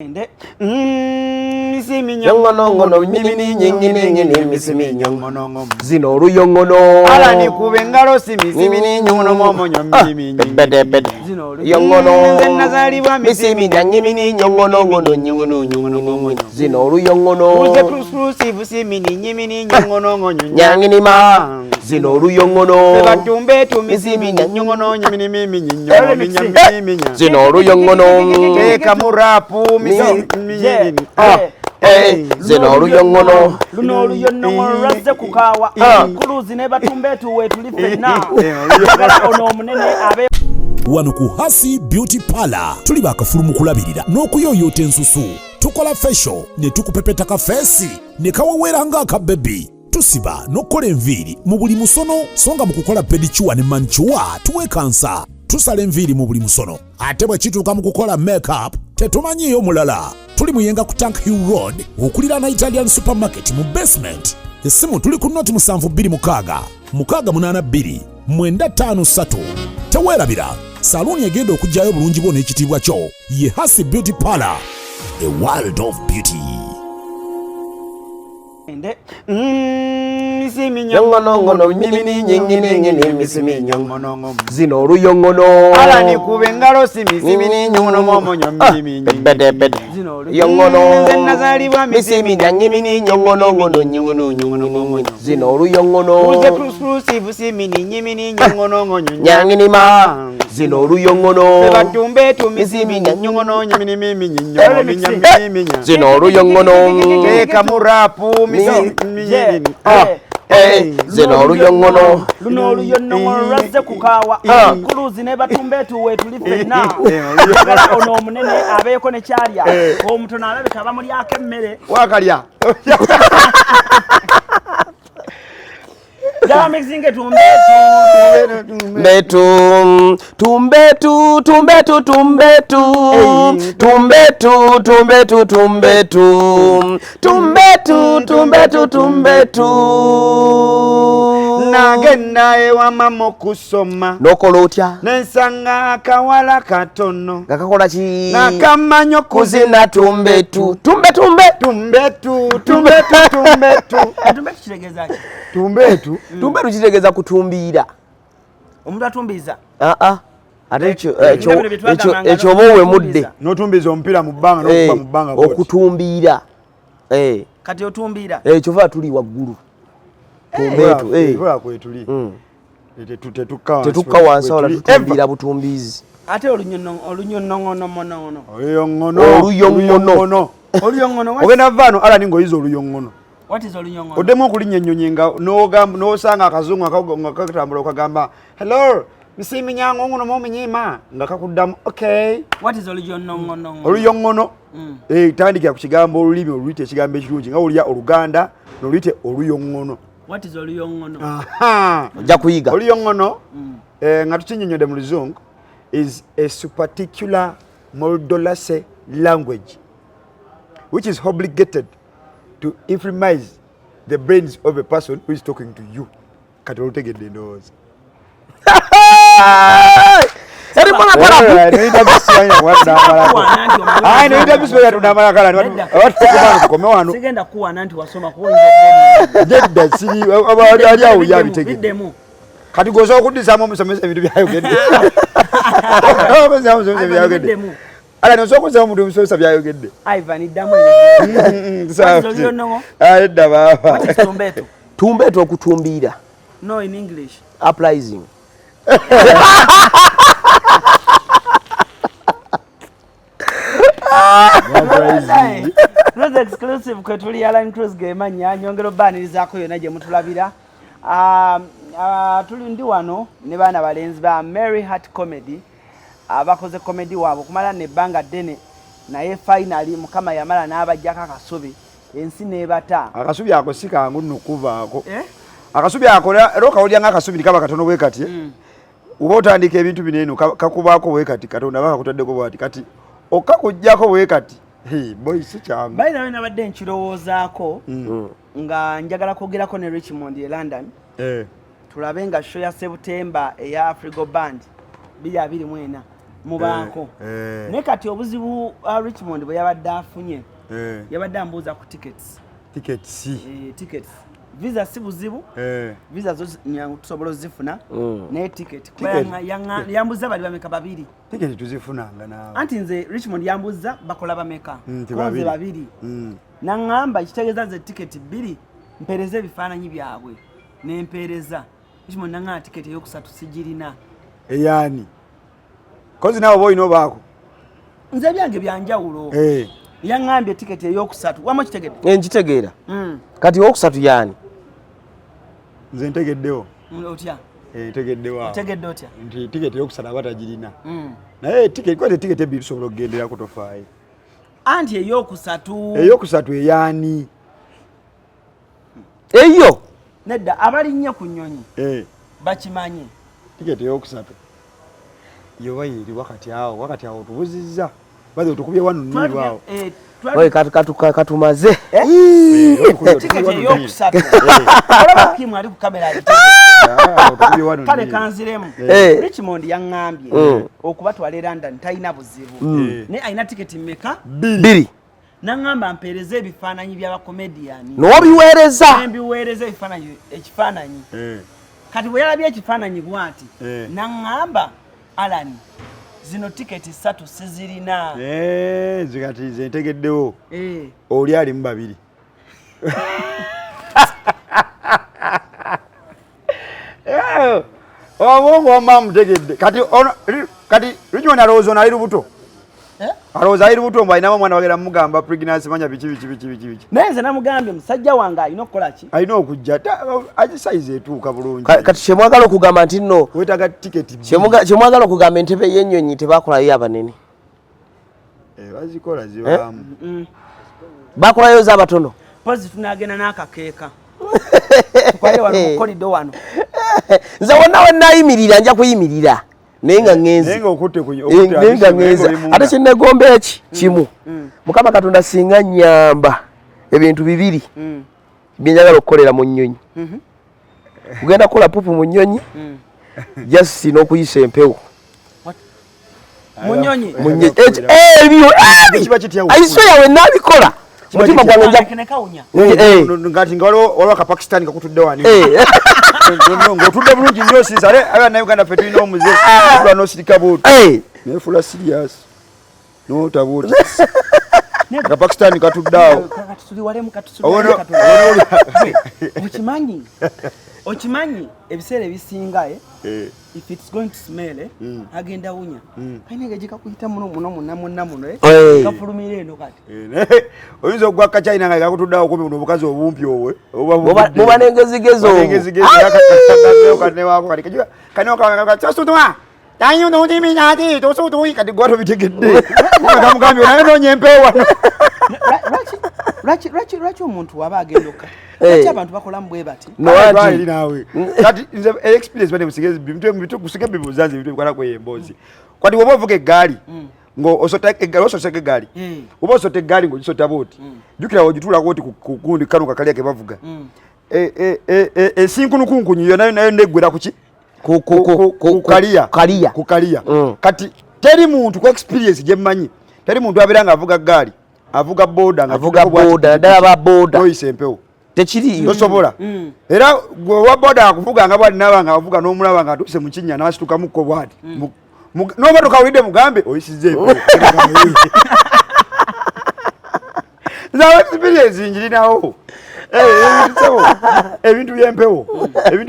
Nde. Nyongonongono nyinini nyinini nyini misimi nyongonongo zino oluyongono Ala nikuba engalo simi nyongono momonyo mimi bede bede Zino olu- yongono Nze nazaalibwa misimi nyanyimini nyongonongono nyingono nyongono zino oluyongono Uze exclusive simi ni nyimini nyongono nyanginima zino oluyongono Batumbe tu Misimi misimi nyongono nyimini mimi nyongono minya minya zino oluyongono Teka murapu misimi Je, Ah, je. eh, zino oluyongono Luno oluyonongono lwazze kukaawa Ah. kuluzi ne batumbeetu weetuli ffenna Eh, oluyongono. ono omunene abe Wano ku Hasi Beauty Parlor tuli bakafulu mu kulabirira n'okuyooyoota ensusu. Tukola facial ne tukupepeta kafeesi ne kaweweera ng'akabebi. Tusiba n'okukola enviiri mu buli musono, so nga mu kukola pedicure ne manicure tuwekansa. Tusala enviiri mu buli musono, ate bwe kituuka mu kukola makeup tetumanyiiyo mulala. Tuli Muyenga ku Tank Hill Road okuliraana Italian Supermarket mu basement. Essimu tuli ku noti 726 682 953. Teweerabira, saluuni egenda okuggyayo obulungi bwo n'ekitiibwa kyo ye Hasi Beauty Parlor, a world of beauty. Nde. Misimi nyongonongono nyinini nyinini nyini misimi nyongono nyongono zino oluyongono Ala nikuba engalo simi simi nyongono momonyo mimi bede bede Zino olu- yongono Nze nazaalibwa misimi nyanyimini nyongonongono nyingono nyongono zino oluyongono Uze exclusive simi ni nyimini nyongono nyanginima zino oluyongono Batumbe tu Misimi misimi nyongono nyimini mimi nyongono minya minya zino oluyongono Teka murapu misimi Je, Ah, je. eh, zino oluyongono Luno oluyonongono lwazze kukaawa Ah. kuluzi ne batumbeetu weetuli ffenna Eh, oluyongono. ono omunene abeeko ne kyalya omutono alabika bamulyako emmere. Wakalya. Jaba mixing tumbeetu. Mbetu tumbetu tumbetu tumbetu tumbetu tumbetu tumbetu tumbetu tumbetu tumbetu. Nagenda ewa mama okusoma Nokola otya? nensanga akawala katono Nga kakola ki? nakamanyi okuzina Kuzina tumbetu tumbe tumbe. Tumbetu tumbetu tumbetu. Tumbeetu kitegeeza ki? Tumbetu. Tumbetu kitegeeza kutumbiira. Omuntu atumbiiza. Aa, ate ekyo Bino bino bye twagambanga. ekyo oba owemudde. Notumbiza omupiira mu bbanga nokuba mu bbanga bw'oti. Okutumbiira. Eh, Kati otumbiira. Kyova tuli waggulu tumbeetu, eh. Kola kwetuli. Tetukka wansi. Tetukka wansi wala. Kwetuli. Tutumbiira butumbiizi. Ate olunyonongonomonongono. Oluyongono. Oluyongono. Oluyongono. Ogenda vaano ala ningaoyiza oluyongono. What is oluyongono? Oddemu okulinnya ennyonyi nga n'osanga akazungu nga katambula okagamba, "Hello, misiimi nyangongono mominyima," nga kakuddamu, "Okay." What is oluyongonongono? Oluyongono. Eh, tandikira ku kigambo olulimi oluyite ekigambo ekirungi nga olya Oluganda noluyite oluyongono. What is oluyongono? Aha. Ojja kuyiga. Oluyongono, eh, nga tukinnyonnyodde mu Luzungu, is a particular moldolase language which is obligated to inflamize the brains of a person who is talking to you. Kati olutegedde ndowooza. Erimu na parapu. Kuwaana nti omanyi. Nedda. Tukome wano. Sigenda kuwaana nti wasoma kuba oyinza okuba Nedda, siri ali awo yabitegedde. Biddemu. Kati gwosobola okuddisaamu omusomesa ebintu byayogedde. Omusomesa Ivan, byayogedde. biddemu. Ala nosobola okuzzaamu omuntu omusomesa byayogedde. Ivan, ddamu ebyo. What is oluyonongo? Edda baaba. What is tumbeetu? Tumbeetu okutumbiira. No, in English. Uprising. Cruise exclusive kwe tuli, Alan Cruise gemanya nyongera obbaanirizaako yonna gye mutulabira. Tuli ndi wano ne baana balenzi ba Mary Heart Comedy abakoze comedy waabwe okumala nebbanga ddene, naye finally Mukama yamala n'abajjako akasubi, ensi n'ebata. Akasubi ako si kangu nno okuvaako. Eh? Akasubi ako era okawulira nga akasubi kaba katono bwe kati, oba otandika ebintu bino eno kakubaako bwe kati, Katonda aba kakutaddeko bwati, kati okakuggyako bwe kati. Hey, boy, si kyangu. By the way, nabadde nkirowoozaako nga njagala kwogerako ne Richmond e London, Eh. tulabe nga show ya Sebutemba eya Afrigo Band 2024 Mubaako. Naye kati obuzibu Richmond bwe yabadde afunye, yabadde ambuuza ku tickets. Tickets. Tickets, visa si buzibu. Visa zo nyangu, tusobola ozifuna, naye ticket kuba Ticket. Yambuuza bali bameka? Babiri. Ticket tuzifunanga naawe. Anti nze Richmond yambuuza bakola bameka. Nti Ko nze babiri. Babiri. Naŋŋamba kitegeeza nze tiketi bbiri, mpeereza ebifaananyi byabwe, nempeereza Richmond, naŋŋamba tiketi eyokusatu sigirina. Eyaani? Kozi naawe oba olina obaako. Nze ebyange byanjawulo. Yaŋŋambye tiketi eyokusatu, wamu kitegedde? Nkitegeera. Kati owokusatu yaani? Nze ntegeddewo. Otya? Ntegeddewo awo. Otegedde otya? Nti tiketi eyokusatu aba tagirina, naye tiketi kwete tiketi ebbiri tusobola okugenderako, tofaayo. Anti eyokusatu. Eyokusatu eyaani? Eyo. Nedda, abalinnye ku nnyonyi bakimanyi. Tiketi eyokusatu yoba yeri wakati awo otubuzizza, baze otukubye wano nniiru awo. Oye, katumaze. Tiketi eyokusatu, olaba Kimu ali ku kamera agitegedde. Otukubye wano Kale nniiru. kanziremu. Richmond yaŋŋambye okubatwala e London talina buzibu, naye alina tiketi mmeka? Bbiri. Naŋŋamba mpeereze ebifaananyi by'abakomediyani. N'obiweereza. Nembiweereza ebifaananyi, ekifaananyi. Kati bwe yalabye ekifaananyi bw'ati, naŋŋamba, "Alan, zino tiketi ssatu sizirina." Nze kati nze ntegeddewo. Oli alimu babiri. Obwongo wamma mutegedde. Kati kati Richmond alowooza ono ali lubuto. Eh? Alowooza ali lubuto, mbu alinamu omwana, bagenda mugamba pregnancy, manya biki biki biki biki biki. Naye nze namugambye musajja wange alina okukola ki? Alina okujja, agi size etuuka bulungi. Kati kyemwagala okugamba nti nno Weetaaga tiketi bbiri. Kyemwagala okugamba, entebe y'ennyonyi tebakolayo abanene? Bazikola, zibaamu. Bakolayo z'abatono. Pozi tunagenda n'akakeeka tukwale wano mu kolido wano. Nze wonna wennayimirira nja kuyimirira, naye nga ŋŋenze. Naye nga okutte Naye nga ŋŋenze. Oli munda. Ate kyenegomba eki kimu, Mukama Katonda singa nyamba ebintu bibiri byenjagala okukolera mu nnyonyi: kugenda kukola pupu mu nnyonyi, just n'okuyisa empewo. Mu nnyonyi? Mu nnyonyi. Ebyo ebi Kiba kitya? Aiso yawe nabikola, mutima gwange nja Nekawunya. Ngati nga waliwo akapakistani kakutudde wani, ng'otudde bulungi nnyo, osinza. Ate Abannayuganda ffe tulina omuze, otula n'osirika bwoti, nefula serious n'ota bwoti, akapakistani katudde awo. Katusuliwalemu. Okimanyi, okimanyi ebiseera ebisinga, if it's going to smell, agenda wunya, kalina engeri kakuyita muno muno muna muna muno, kafulumira eno kati. Oyinza okugwa kachina nga kakutudde awo kumpi, buno obukazi obumpi obwe. Buba n'engezigezi obwo. Kati gwa tobitegedde, kamugambye naye noonya empewo wano. Lwaki omuntu waba agenda okka, lwaki abantu bakolamu bwe bati? No, anti- Naawe kati nze experience bane musige bibuuza nze ebintu ebikwata kweyo emboozi. Kati woba ovuga eggaali ng'osota eggaali, ososeka eggaali, oba osota eggaali ng'ogisota bwoti, jjukira ogituulako oti ku gundi kano kakalya ke bavuga, ensinkunukunkunyu yo nayo nayo neggwera kuki? Ku kaliya. Kaliya. Ku kaliya. Kati teri muntu, ku experience gye mmanyi, teri muntu abeera ng'avuga ggaali, avuga boda nga Avuga atuddeko bw'ati, boda, naddala ba boda. Toyisa empewo. Tekiriyo. Tosobola. Era gwe owa boda akuvuga nga bwati, naaba nga avuga n'omulaba nga atuuse mu kinnya n'asitukamukko bwati, n'oba tokawulidde, mugambe oyisizza empewo. Nze awo experience njirinawo. Ebintu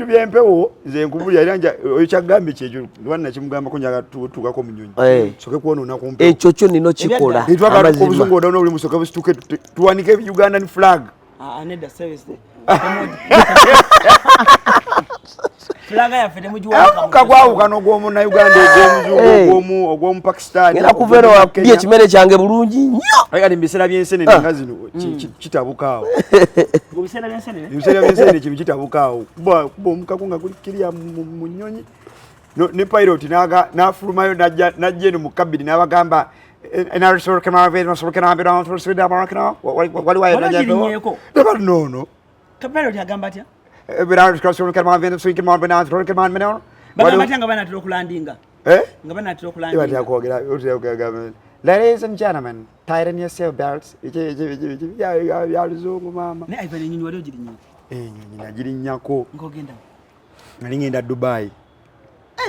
byempewo nze nkubulya, era oyo kyagambye kyekyo lwanna kimugambako, njaga tuukako mu nyonyi, soke kwonoona ku mpewo. Ekyo kyo nina okikola. Twagala Amazima. obuzungu odona oli musoke busituke, tuwanike Ugandan flag. Ah, nedda, service flag yaffe temugiwanika. Kagwawukana ogw'omunnauganda, ogw'omuzungu, ogw'omupakistani. Ngenda kuva eno wakubye ekimere kyange bulungi nnyo. Kati mu biseera by'ensenene nga zino kitabuka awo. Mu biseera by'ensenene? Mu biseera by'ensenene kintu kitabuka awo, kuba omukako nga guli kirya mu nnyonyi. Ne pilot n'afulumayo n'ajja eno mu kabini n'abagamba, Waliwo noono. Pilot agamba atya? Bagamba atya nga banatera okulandinga? Eh? Nga banatera okulandinga. Batera kwogera, otera kwogera. Ladies and gentlemen, tighten your seat belts. Biki biki biki biki bya bya luzungu maama. Naye Ivan, ennyonyi wali ogirinnya? Ennyonyi nagirinnyako. Ng'ogenda? Nali ngenda Dubai.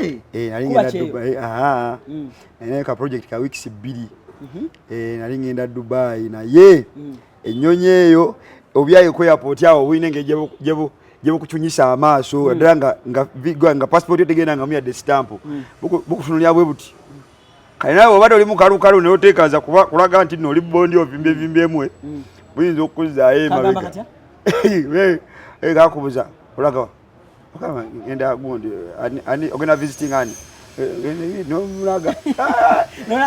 Eh, Eh, nali kuba ngenda kyeyo. Dubai. Aha. Nalina ka project ka weeks 2. Eh, nali ngenda Dubai naye ennyonyi eyo obyayo ku airport awo bulina engeri gye bukucunyisa amaaso, naddala nga passport yo tegenda nga muyadde stamp. Bukutunulira bwe buti. Kale nawe obadde oli mukalukalu naye oteekaza kuba kulaga nti nno oli bondi ovimbye vimbyemu, buyinza okukuzzaayo Kagamba emabega. katya? Eh, kakubuza olaga wa? Ogamba ngenda gundi ani ogenda visiting ani? Nomulaga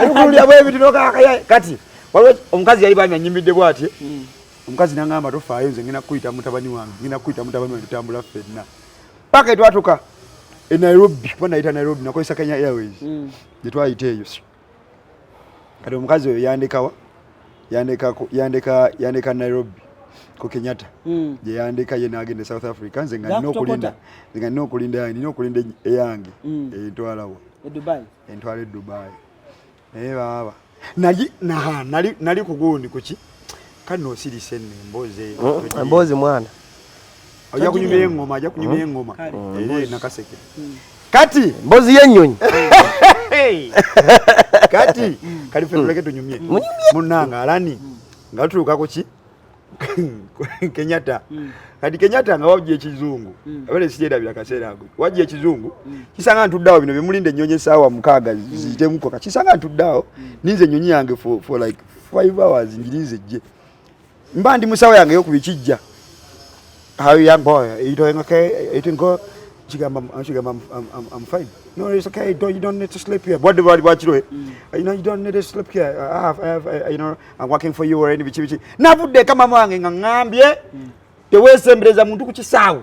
ebikululya bwe biti nokakaya. Kati waliwo omukazi yali bambi anyimbidde bw'ati. Omukazi nangamba, "Tofaayo, nze ngenda kuyita mutabani wange, ngenda kuyita mutabani wange, tutambula ffenna." Paka etwatuka e Nairobi, kuba nayita Nairobi, nakozesa Kenya Airways gye twayita eyo. Kati omukazi oyo yandekawa? Yandeka Nairobi ku Kenyatta gye yandeka, ye n'agenda e South Africa. Nze nga nina N'akutokota? okulinda, nze nga nina okulinda eyange entwalawa? E Dubai. Entwala e Dubai. Naye baaba nali naha nali ku gundi kuki kale noosirise nno emboozi eyo. Emboozi mwana. Ajja kunyumya eŋŋoma, ajja kunyumya eŋŋoma. Kale. Era Nakaseke kati. Emboozi y'ennyonyi. Kati kali ffe tuleke tunyumye munnange alani nga tutuuka ku ki Kenyatta. Kati Kenyatta nga wajja ekizungu, abeere siryerabira kaseera ako, wajja ekizungu kisanga ntuddeawo bino bemulinda ennyonyi essaawa 6 ziyitemukoka, kisanga ntuddeawo ninze ennyonyi yange for like 5 hours, ngirinze ejje, mba ndi musawo yange eyokubiri kijja, "How, young boy, are you doing okay? Are you doing good?" Kigamba, I'm fine." "No, it's okay. Don't, you don't need to sleep here." Bwadde bwali bwakiro. You don't need to sleep here. I have, I'm working for you or any biki biki." Navudde eka mama wange nga ŋŋambye teweesembereza muntu ku kisaawe.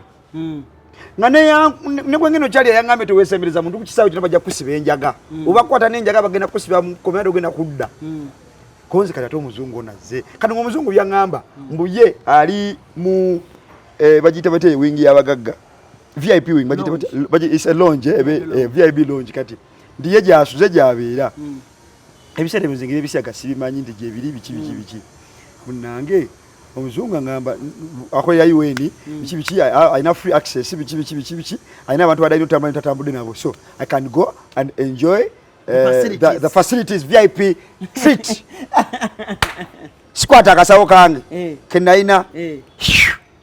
Nga ne gwengeno kyali yaŋŋambye teweesembereza muntu ku kisaawe kino, bajja kusiba enjaga. Obakwata n'enjaga bagenda kusiba mu kkomera, ogenda kudda. Konze kati ate omuzungu ono azze. Kati ng'omuzungu byaŋŋamba mbu ye ali mu bagiyita batya wing y'abagagga? VIP wing bagiyita batya? It's a lounge, VIP lounge. Kati nti ye gyasuze gy'abeera. Ebiseera ebyo nze ngeri ebisiyaga sibimanyi nti gyebiri biki biki biki. Munnange omuzungu aŋŋamba akolera UN biki biki, alina free access biki biki biki biki, alina abantu badalina otambula netatambudde nabo, so I can go and enjoy the facilities, VIP treat. Sikwata akasawo kange kenalina,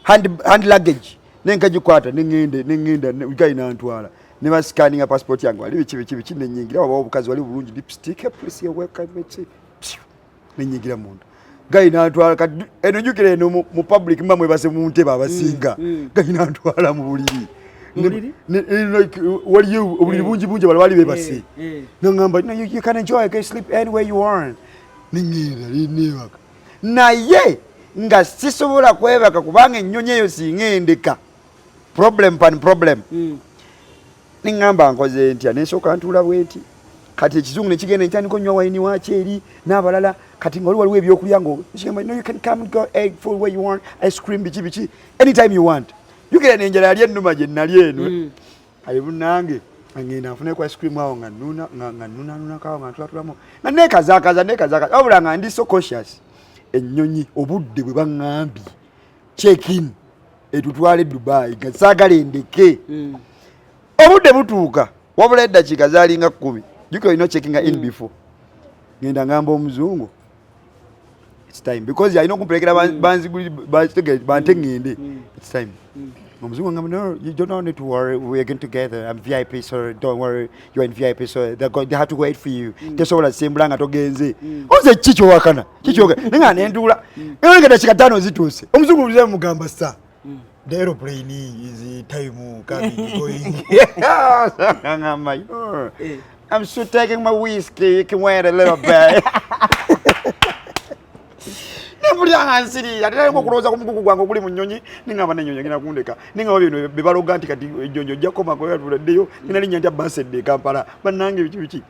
hand luggage, nenkagikwata nengende nengenda guy nantwala ne bascanninga passport yange wali biki biki biki, nenyingira. Wabawo obukazi wali bulungi, lipstick, please, you're welcome, biki, nenyingira munda, guy nantwala. Kati eno njukira eno mu public mba mwebase mu ntebe abasinga. Guy nantwala mu buliri. Buliri? Like, waliyo obuliri bungi bungi, bala bali bebase. Nangamba, "No, you can enjoy, you can sleep anywhere you want." Nengenda nenebaka, naye nga sisobola kwebaka kubanga ennyonyi eyo singa endeka, problem upon problem. Neŋŋamba nkoze ntya? Nensooka ntuula bwe nti, kati ekizungu nekigenda ntandika onywa wayini wakyeri n'abalala. Kati nga oli waliwo ebyokulya nga kigamba, "No, you can come and go, egg full where you want, ice cream biki biki, anytime you want." Jukira nenjala yali ennuma gye nali eno. Ali munnange ngenda nfuneko ice cream awo nga nuna nga nunanunako awo nga ntulatulamu nga neekazaakaza neekazaakaza, wabula nga ndi so cautious. Ennyonyi obudde bwe baŋŋambye check in etutwale Dubai, nga saagala endeke. Obudde butuuka, wabula eddakiika zaalinga 10. Jukira olina checkinga in before. Ngenda ngamba omuzungu, "It's time," because alina okumperekera banziguli bante ngende, "It's time." Omuzungu ngamba, "No, you don't need to worry, we are going together. I'm VIP, so don't worry, you're in VIP, so they have to wait for you. Tesobola simbula nga togenze." Oze ki kyowakana kikyoga naye nga nentuula nga eddakiika 5 zituuse. Omuzungu luze mugamba, "Sir, the aeroplane is time coming going." Ngamba, "Oh, I'm still taking my whiskey, you can wait a little bit." Nempulira nga nsiri ate nalinga okulowooza ku mugugu gwange oguli mu nnyonyi, ningamba nennyonyi egenda kundeka, ningamba bino bebaloga nti kati ennyonyi ojja kukoma tuladdeyo, ngenda linnya ntya basi edde e Kampala? Bannange biki biki.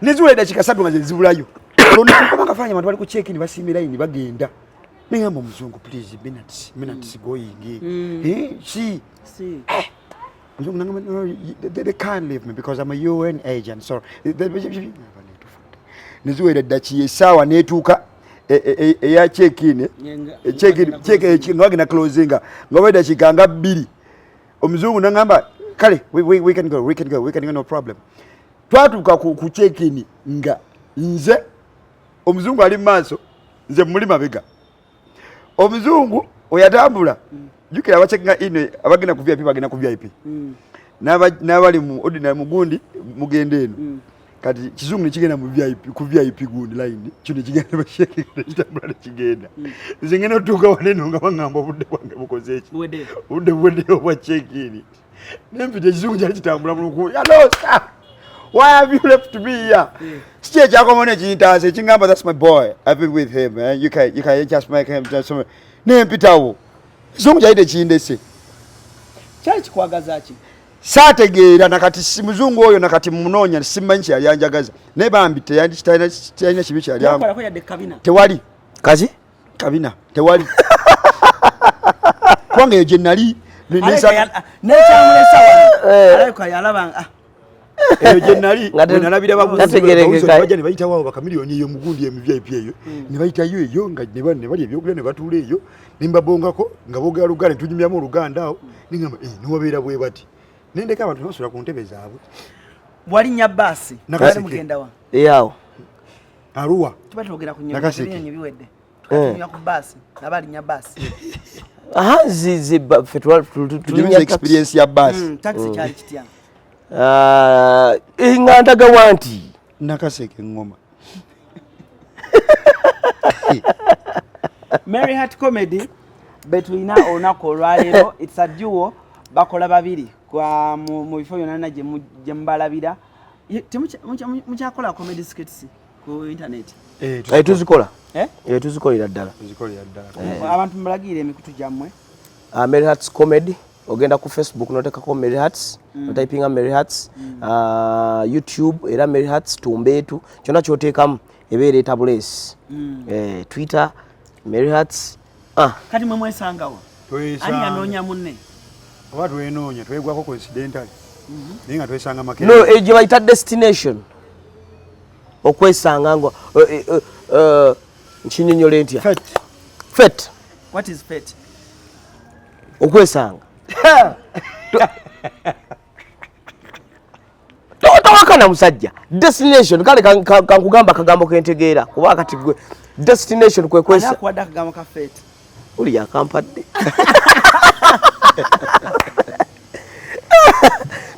Neziwula eddakiika 3 nga zezibulayo, olwo kafaanyi abantu bali ku check-in basiima layini bagenda. Nengamba omuzungu, "Please, minutes, minutes going." Eh, si Si. Omuzungu nangamba, no, they can't leave me because I'm a UN agent, so neziwera ddakiika, essaawa neetuuka eya check-in, check-in nga bagenda closinga, nga oba eddakiika nga 2, omuzungu nangamba, kale, we can go, we can go, we can go, no problem. Twatuuka ku check-in nga nze omuzungu ali mu maaso, nze muli mabega. Omuzungu oyatambula, jjukira abacheckinga in abagenda ku VIP bagenda ku VIP, n'abali mu ordinary mugundi mugenda eno. Kati kizungu nekigenda mu VIP, ku VIP gundi line, kino kigenda bacheckinga, nekitambula nekigenda. Nze ngenda otuuka waneno nga baŋŋamba obudde bwange bukoze eki? Buwedde. Obudde buweddeyo obwa check-in. Nempita ekizungu kyali kitambula muluku, hello sir, why have you left me here? Kiki ekyakomawo nekintaasa ekingamba, that's my boy, I've been with him, eh? You can just make him just nempitawo, ekizungu kyali tekindese. Kyali kikwagaza ki? Saategeera nakati si muzungu oyo, nakati munoonya simanyi kyeyali anjagaza, naye bambi teyalina kibi kyeyali Yakolako yadde kabina? Tewali. Kaki? Kabina tewali, kubanga eyo gye nali Nekyamulesa wano, alabika yalaba, ah, eyo gye nali Nga we nalabira tategerekeka. bajja ne bayitawo bakamiliyoni eyo mugundi emu VIP eyo, ne bayitayo eyo nga ne balya ebyokulya ne batuula eyo, ne mbabongako nga boogera Luganda, ne tunyumyamu Oluganda awo, nengamba, eh, niwabeera bwe bati, nendeka abantu ne basula ku ntebe zaabwe. Walinnya baasi? Nakaseke. Wali mugenda wa? Eyaawo. Aruwa. Tuba twogera ku Nakaseke. nyonyi biwedde, tukatumya ku baasi, naba alinnya baasi. Aha, nzize ffe tulinnya tulinnya experience ya baasi. Taxi kyali kitya? Ah, eh, nga ndagawa nti Nakaseke ngoma. Mary Heart Comedy betulina olunaku olwaleero. It's a duo, bakola babiri kwa mu bifo byonna gye mubalabira. Mukyakola comedy skits ku internet? Eh, tuzikola. Eh? Eh, tuzikolera ddala. Tuzikolera ddala. Abantu mulagirire emikutu gyammwe. Mary Hearts Comedy, ogenda ku Facebook notekako Mary Hearts, notypinga Mary Hearts, YouTube era Mary Hearts Tumbeetu, kyonna kyoteekamu ebeera etabulesi. Eh, Twitter Mary Hearts, ah. Kati mwe mwesangawa? Ani yanoonya munne? Oba twenoonya, twegwako coincidentally, naye nga twesanga No. Makerere. Eh, gye bayita destination, okwesanga nga nkinyonyola ntya? Fate. Fate. What is fate? Okwesanga. Towakana musajja, destination kale kankugamba akagambo kentegeera, kuba kati gwe destination kwe Ani kwesa akuwadde akagambo ka fate? Oli yakampadde.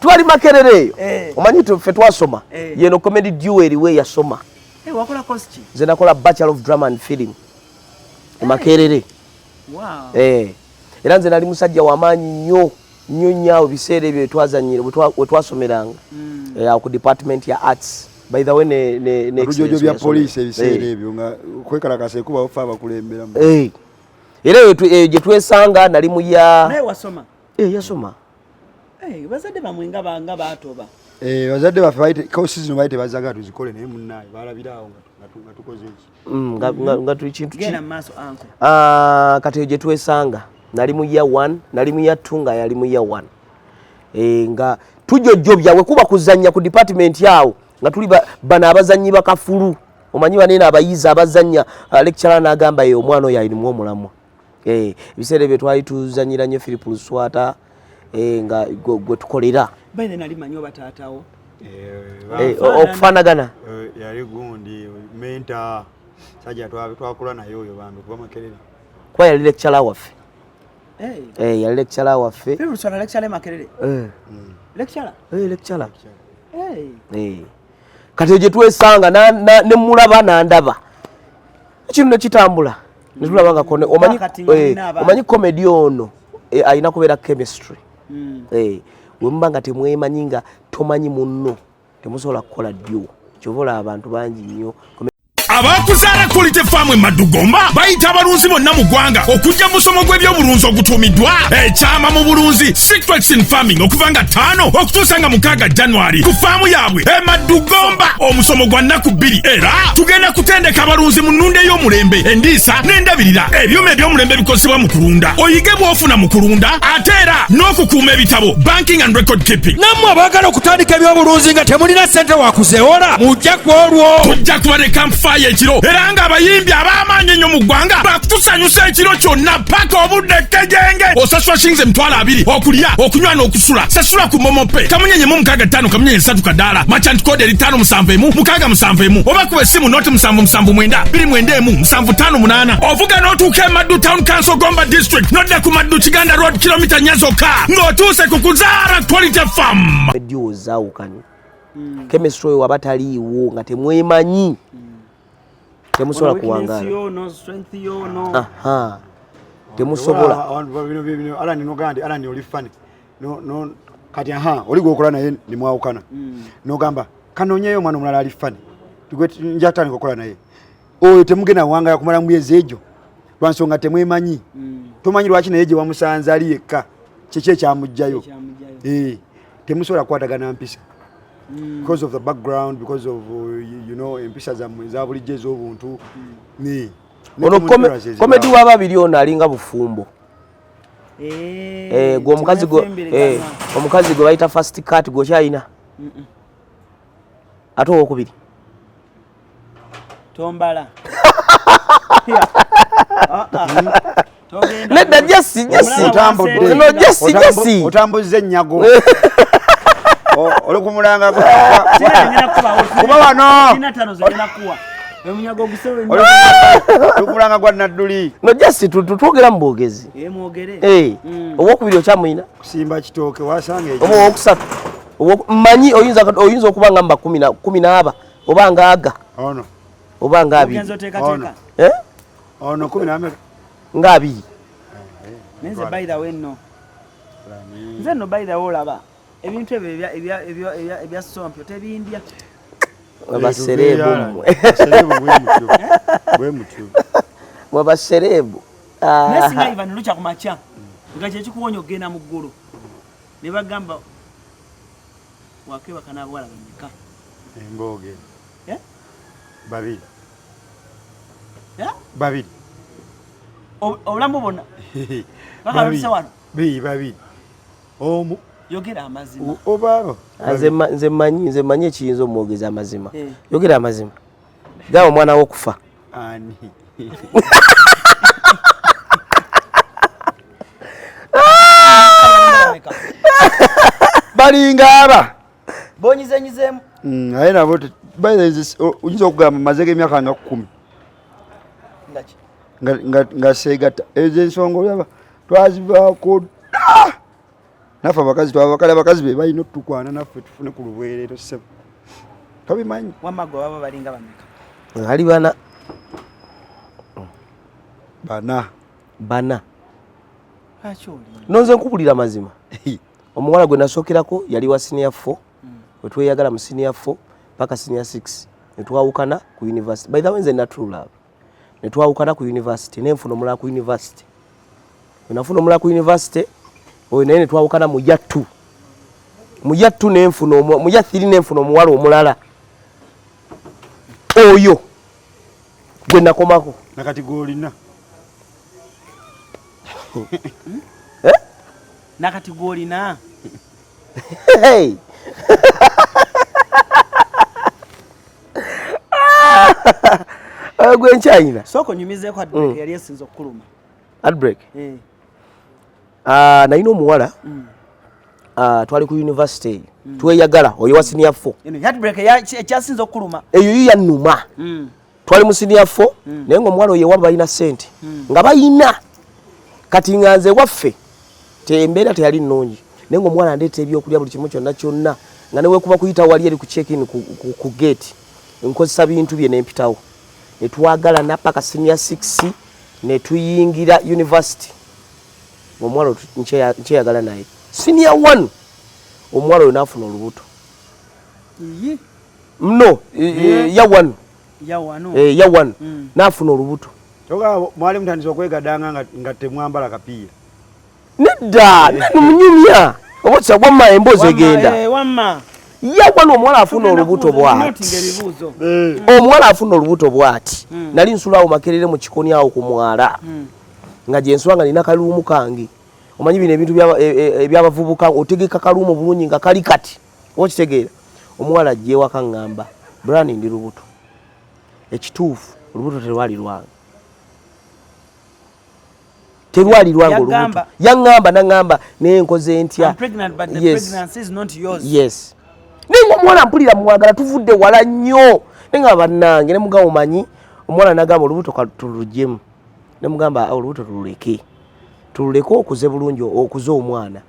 Twali Makerere eyo. Eh. Omanyi ffe twasoma. Eh. Yeno comedy duo eriwe yasoma. Hey, wakola course ki? Nze nakola Bachelor of Drama and Film e Makerere. Wow. Eh. Era nze nali musajja wamaanyi nnyo nnyo nnyo awo biseera ebyo wetwazanyira, wetwasomeranga. Eh, awo ku department ya arts, by the way, ne Olujojo excellence bya yasomera. poliisi ebiseera Eh. ebyo nga kwekalakasa ekubawo fe abakulemberamu. Eh. Era eyo gye twesanga nali mu ya Naye wasoma? Eh, yasoma. Hey, bazadde bamwe nga baatoba. Eh, bazadde baffe kosi zino baali tebazaagala tuzikole, naye munnaye balabira awo nga tukoze eki. Nga tuli kintu ki? Genda mu maaso, anko. Ah, kati eyo gye twesanga nali mu year 1, nali mu year 2, nga yali mu year 1. Eh, nga tujojjobya we kuba kuzannya ku department awo, nga tuli bano abazannyi bakafulu, omanyi banene abayizi abazannya, lecturer n'agamba ye omwana oyo alinimu omulamwa. Eh, ebiseera ebyo twali tuzannyira nnyo Philip Luswata, eh, nga gwe tukolera. Baine nali manyi oba taatawo. Eh, okufaanagana. Yali gundi mentor sajja twakula naye oyo bambi kuba Makerere. Kuba yali lecturer waffe. Hey. Eh, yali lecturer waffe. Philip Luswata lecturer e Makerere? Eh. Lecturer? Eh, lecturer. Hey. Eh. Kati gye twesanga ne mulaba nandaba, ekintu ne kitambula ne tulaba nga omanyi, Kati nga eh, mulina abaana. omanyi comedy ono, eh, alina kubeera chemistry. Eh, bwe muba nga temwemanyi, nga tomanyi munno, temusobola kukola duo. Kyova olaba abantu bangi nnyo. Abakuzaala Quality Farm e Maddugomba bayita abalunzi bonna mu ggwanga okujja mu musomo gw'ebyobulunzi ogutuumiddwa Ekyama mu Bulunzi, Secrets in Farming, okuva nga 5 okutuusa nga 6 January ku faamu yaabwe e Maddugomba. Omusomo gwa nnaku 2 era tugenda kutendeka abalunzi mu nnunda ey'omulembe, endiisa n'endabirira, ebyuma eby'omulembe ebikozesebwa mu kulunda, oyige bw'ofuna mu kulunda ate era n'okukuuma ebitabo, banking and record keeping. Nammwe abaagala okutandika ebyobulunzi nga temulina ssente wakuzeewola, mujja ku olwo. Tujja kuba ne campfire ekiro era ng'abayimbi ab'amaanyi ennyo mu ggwanga bakutusanyusa ekiro kyonna paka obudde kkejenge. Osasula shillings 20,000 okulya, okunywa n'okusula. Sasula ku MoMo Pay kamunyenye mu 65 kamunyenye 3 kadaala, merchant code eri 571 671, oba kuba essimu noti 779 291 758. Ovuga n'otuuka e Maddu Town Council, Gomba District, nodda ku Maddu Kiganda Road, kilomita 4 zokka ng'otuuse ku Kuzaara Quality Farm. Duo zaawukanye, chemistry oyo waba taliiwo nga temwemanyi, temusobola Ono weakness kuwangaala. yo, no strength yo, no. Aha, temusobola. Abantu bino Alan nogandi Alan oli funny. No no kati aha oli gwokola naye nimwawukana. Nogamba kanonyeyo omwana omulala ali funny. Tugwe nja kutandika okukola naye. Oyo temugenda wangala kumala myezi egyo. Lwa nsonga temwemanyi. Tomanyi lwaki naye gye wamusanze ali yekka. Kiki ekyamuggyayo? Ekyamuggyayo. Temusobola kukwatagana mpisa. Because of the background, because of empisa zammwe eza bulijjo ez'obuntu. Ne Ono common errors ezibaawo. Comedy w'ababiri ono alinga bufumbo. Gwe omukazi gwe Temwefumbirizana. Omukazi gwe bayita first cut gwokyalina, ate owokubiri? Tombala. Ah, ah. Togenda. Nedda, Jesse, Jesse. Otambudde. No, Jesse, Jesse. Otambuzza ennyago. Oli kumulanga Sina kuba. Kuba wano. Sina tano zigenda kuwa. Omunyago ogusebe. Oli kumulanga gwa Nadduli. No, Jesse, twogera mu bwogezi. Mwogere. Owokubiri okyamuyina? Kusimba kitooke wasanga ekyo. Oba owokusatu? Mmanyi oyinza okuba nga mba kumi n'aba oba nga aga. Ono. Oba nga abiri. Ogenza oteekateeka. Eh? Ono 10 ? Nga 20. Naye nze by the way nno. Nze nno by the way olaba ebintu ebyo ebya sompyo tebindya. Mwe baserebu mmwe. Baserebu bwe mutyo. Bwe mutyo. Mwe baserebu. Naye singa Ivan lukya ku makya nga kyekikuwonya okugenda mu ggulu ne bagamba wakebaka n'abawala bameka? Embooge. Eh? Babiri. Eh? Babiri. Obulamu bwonna paka lutuse wano? Babiri. Omu. Yogera amazima. Obaabo. Ah, nze mmanyi ekiyinza omwogeza amazima. Yogera amazima, gamba omwana wokufa. Ani? Bameka? Balinga aba. Bonyizenyizeemu. Aye nabo by the way, oyinza okugamba mazeko emyaka nga 10. Ngaki? Nga seegatta. Ezo ensonga olaba twazivaako dda. Naffe abakazi twabakale, abakazi be balina otutukwana naffe tufune ku lubwerero, ssebo. Tobimanyi? Wamma gwe baba balinga bameka? Ali bana. Bana. Bana. Lwaki oli? Nonze nkubulira amazima, omuwala gwe nasookerako yali wa senior 4, wetweyagala mu senior 4 paka senior 6, netwawukana ku university. By the way, nze na true love. Netwawukana ku university, nenfuna omulala ku university. Wenafuna omulala ku university oyo naye netwawukana mu year 2. Mu year 2 nenfuna mu year 3 nenfuna omuwala omulala oyo gwe nakomako. Nakati gw'olina? Eh? Nakati gw'olina? Hey! Gwe nkyayina. Sooka onyumizeeko heartbreak yali esinza okukuluma. Heartbreak? Eh. Ah, nalina omuwala. Ah, twali ku university eyo tweyagala, oyo wa senior 4. Eno heartbreak ekyasinza okukuluma. Eyo yo yannuma. Twali mu senior 4, naye ngaomuwala oyo ewaba balina sente nga bayina. Kati nga nze waffe embeera teyali nnungi, naye ngaomuwala andeeta ebyokulya buli kimu kyonna kyonna, nga newekuba kuyita wali eri ku check-in ku gate, nkozesa bintu bye nempitawo. Netwagalana paka senior 6, netuyingira university. Omuwala oyo nkyeyagala naye. Senior 1 omuwala oyo naafuna olubuto. Iyi. No, ya 1. Yawano n'afuna olubuto. Mwali mutandise okwegadanga nga temwambala kapiira? Nedda, nmunyumya oba wamma emboozi egenda. Yawano omuwala afuna olubuto bwati, omuwala afuna olubuto bwati. Nali nsula awo Makerere mu Kikoni awo ku mwala nga gyensula, nga nina kaluumu kange. Omanyi bino ebintu ebyabavubuka, otegeka kaluumu bulungi nga kali kati okitegeera. Omuwala ajja ewaka ŋŋamba, "Brian, ndi lubuto." Ekituufu olubuto terwali lwange, terwali lwange olubuto. Yaŋŋamba, naŋŋamba, naye nkoze ntya? Yes, naye nga omuwala mpulira mwagala, tuvudde wala nnyo, naye nga bannange ne mugamba, omanyi omuwala nagamba olubuto tuluggyemu, nemugamba olubuto tululeke, tululeke okuze bulungi, okuze omwana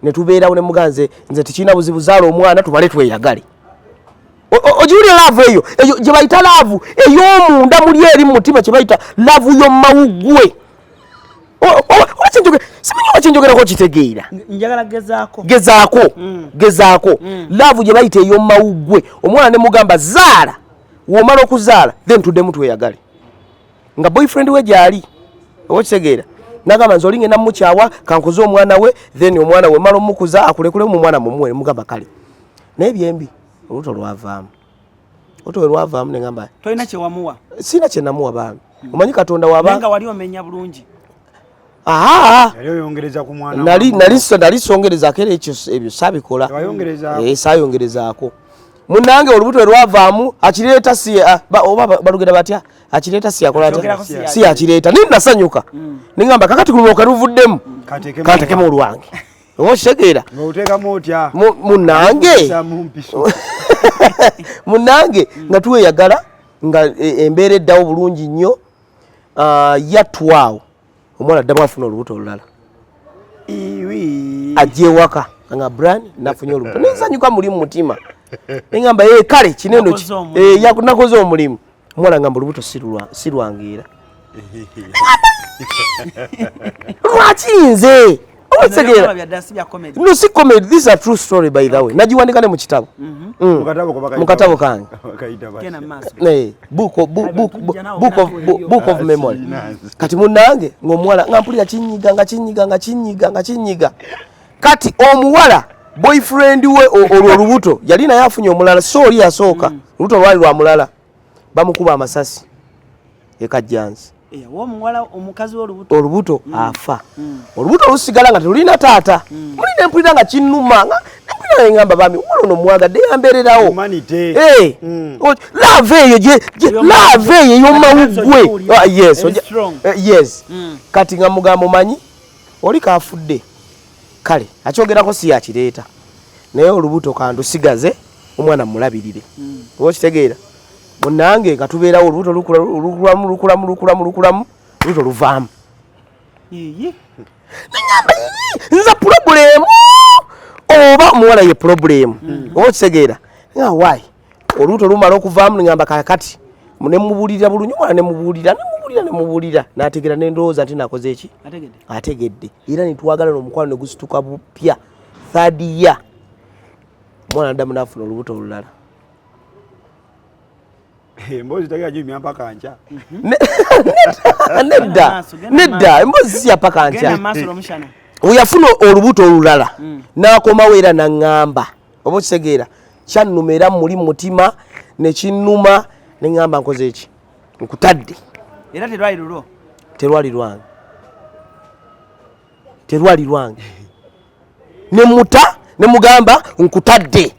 netubeerawo. Nemugamba nze nze tekirina buzibu, zaala omwana tubale tweyagale. Ogiwulira love eyo, eyo gye bayita love ey'omunda muli eri mu mutima, kye bayita love y'omumawuggwe. Simanyi oba kyenjogerako kitegeera. Njagala gezaako. Gezaako, gezaako. Love gye bayita ey'omumawuggwe. Omwana ne mugamba zaala, womala okuzaala then tuddemu tweyagale, nga boyfriend we gyali, oba okitegeera. Nagamba nze oli ngenda mukyawa, kankuze omwana we, then omwana we mala omukuza akulekulemu omwana mumuwe. Mugamba kale, naye byembi olubuto lwavaamu. Olubuto we lwavaamu negamba Tolina kyewamuwa? Sina kyenamuwa bambi. Omanyi Katonda waba Nga wali omenya bulungi. Aa. Yali oyongereza ku mwana. Nali nali nali songerezaako era ekyo ebyo saabikola. Wayongerezaako? Eh, saayongerezaako munange. Olubuto lwavaamu akireeta si oba balugera batya, akireeta si akola atya? Akyogerako si. Si akireeta, naye nasanyuka neŋŋamba kakati ku luno luvuddemu, Kateekemu. kantekemu olwange, oba okitegeera. Ng'oteekamu otya? Munange. Okussaamu mpiso. Munange nga tweyagala nga embeera eddawo bulungi nnyo. Ah, yattwawo omuwala addamu afuna olubuto olulala. Iwi. Ajja ewaka nga, "Brian, nafunye olubuto." Nensanyuka muli mu mutima, neŋamba, "Eh, kale kineno." Nakoze omulimu. Eh, nakoze omulimu. Omuwala ngamba olubuto si lwange era lwaki nze, otegeera? Bya ddala, si bya comedy? No, si comedy. This is a true story, by the way. Nagiwandika ne mu kitabo. Mu katabo ko Mu katabo kange. Bakayita batya? Genda mu maaso. Eh, book of memory. Kati munange ng'omuwala nga mpulira kinyiga, nga kinyiga, nga kinyiga, nga kinyiga. Kati omuwala boyfriend we olwo olubuto yali naye afunye omulala, so oli yasooka olubuto lwali lwa mulala, bamukuba amasasi ekajjansi. Eh, omuwala omukazi w'olubuto. Olubuto afa, olubuto lusigala nga telulina taata. Muli nempulira nga kinnuma, nga nempulira nengamba, bami omuwala ono mwagadde, yambeererawo. Humanity. Eh, love eyo love eyo ey'omumawuggwe. Ogiwulira. Ah, yes. Eri strong. Eh, yes. Kati nga mugamba, omanyi oli kafudde, kale akyogerako si yakireeta, naye olubuto kandusigaze omwana mulabirire, oba okitegeera. Munange nga tubeerawo, olubuto lukula, lukulamu, lukulamu, lukulamu, lukulamu, olubuto luvaamu. Yiyi. Nengamba, "Yii, nze problem oba omuwala ye problem?" Oba okitegeera nga why olubuto lumala okuvaamu. Nengamba kakati nemubuulirira bulungi omwana, nemubuulira, nemubuulira, nemubuulira, nategeera, nendowooza nti nakoze eki. Ategedde. Ategedde era nitwagala n'omukwano negusituka bupya. Third year omwana naddamu nafuna olubuto olulala. Emboozi tagera ginyumya mpaka nkya. Nedda. Maaso, genda. Nedda, emboozi si yapaka Genda nkya. mu maaso lwomushana. Weyafuna olubuto olulala n'akomawo era naŋŋamba, oba okitegeera, kyannuma era muli mu mutima nekinnuma, neŋŋamba nkoze eki, nkutadde. Era terwali lulwo? Terwali lwange, terwali lwange. Nemuta, nemugamba nkutadde,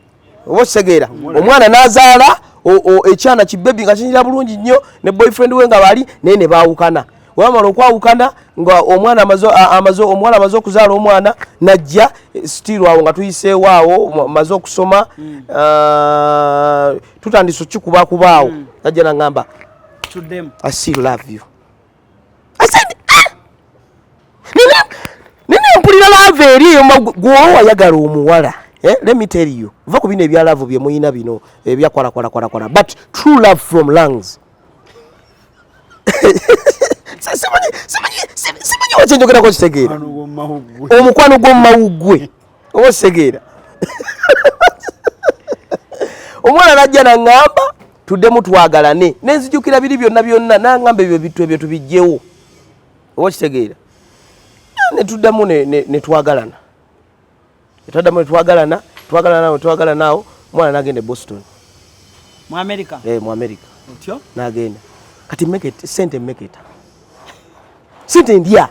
oba okitegeera. Omwana n'azaala ekyana kibebi nga kinyira bulungi nnyo ne boyfriend we nga bali naye, ne baawukana. Webamala okwawukana nga omwana amaze, omuwala amaze okuzaala omwana, najja still awo nga tuyiseewo awo, maze okusoma, ah, tutandise okukikubakubaawo, najja naŋŋamba, Tuddemu. "I still love you." I said, "Ah!" Nina mpulira love eri eyo gwoba wayagala omuwala. Eh, let me tell you, va ku bino ebya love bye muyina bino ebya kwala kwala kwala kwala, but true love from lungs. Simanyi wakyenjogerako kitegeera. Mukwano gw'omumawuggwe. Omukwano gw'omumawuggwe, oba okitegeera. Omwana najja naŋŋamba Tuddemu twagalane. Nenzijukira biri byonna byonna nangamba ebyo bintu ebyo tubijjewo. Oba okitegeera? Ne tuddamu ne twagalana. Twaddamu ne twagalana, twagalana ne twagalana awo, omwana n'agenda e Boston. Mu America? Eh, mu America. Otyo? N'agenda. Kati mmeketa, ssente mmeketa. Ssente ndya.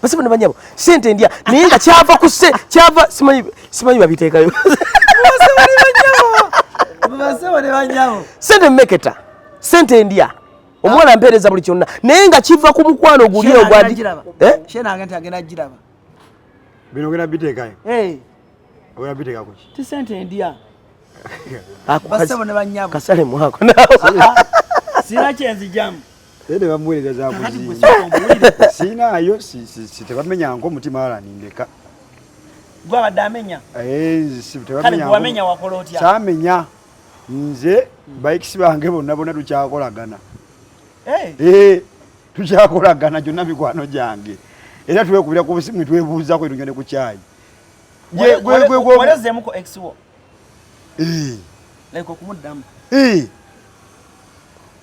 Basebo ne banyabo, ssente ndya. Naye nga kyava ku sse, kyava simanyi, simanyi babiteekayo. Basebo ne banyabo. Ssente mmeketa. Ssente ndya. Omwana mpeereza buli kyonna. Naye nga kiva ku mukwano guli ogwa Eh? Shena agenda agenda giraba. Bino ogenda biteekayo? Eh. Ogenda biteeka ku ki? Ti ssente ndya. Basebo ne banyabo. Kasale mwako naawe. Sina kyenzijamu. Ede bamuweereza za kuzinga. Sinaayo si tebamenyanko omutima wala nindeka. Gwe abadde amenya? Eh, si tebamenya. Kale gwe wamenya wakola otya? Saamenya. Nze bayikisi bange bonna bonna tukyakolagana. Eh. Eh, tukyakolagana gyonna mikwano gyange. Era twekubira ku busimu twebuuzaako etunywa ne ku kyayi. Walezeemuko ex wo? Eh. Like okumuddamu. Eh.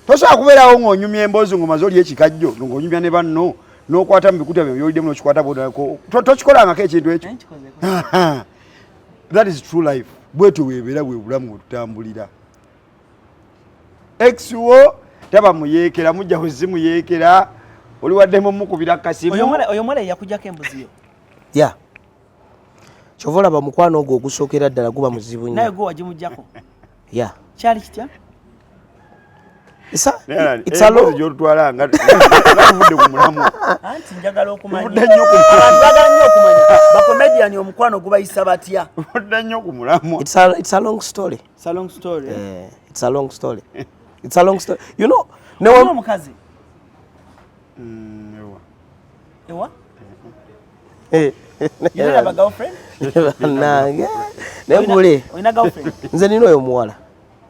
Tosobola kubeerawo ng'onyumya emboozi ng'omaze olya ekikajjo ng'onyumya ne banno n'okwata mu bikuta byo by'oliddemu n'okikwata bw'odako. Tokikolangako ekintu ekyo. That is true life. Bwetyo weebeera bwe bulamu bwe tutambulira. Ex wo taba muyeekera, mujja kuzimuyeekera, oli waddemu mukubira kasimu. Oyo muwala yakuggyako embuzi yo. Yeah. Kyova olaba mukwano ogwo ogusookera ddala guba muzibu nnyo. Naye gwe wagimuggyako? Yeah. Kyali kitya? It's a law. Gy'otutwala nga tuvudde ku mulamwa. Anti njagala okumanya. Tuvudde nnyo ku mulamwa. Abantu baagala nnyo okumanya. Bakomedian omukwano gubayisa batya? Tuvudde nnyo ku mulamwa. It's a long story. It's a long story. It's a long story. It's a long story. You know, no one omukazi. Ewa. Ewa? You don't have a girlfriend? Nange. Naye gule. Olina girlfriend? Nze nina oyo omuwala.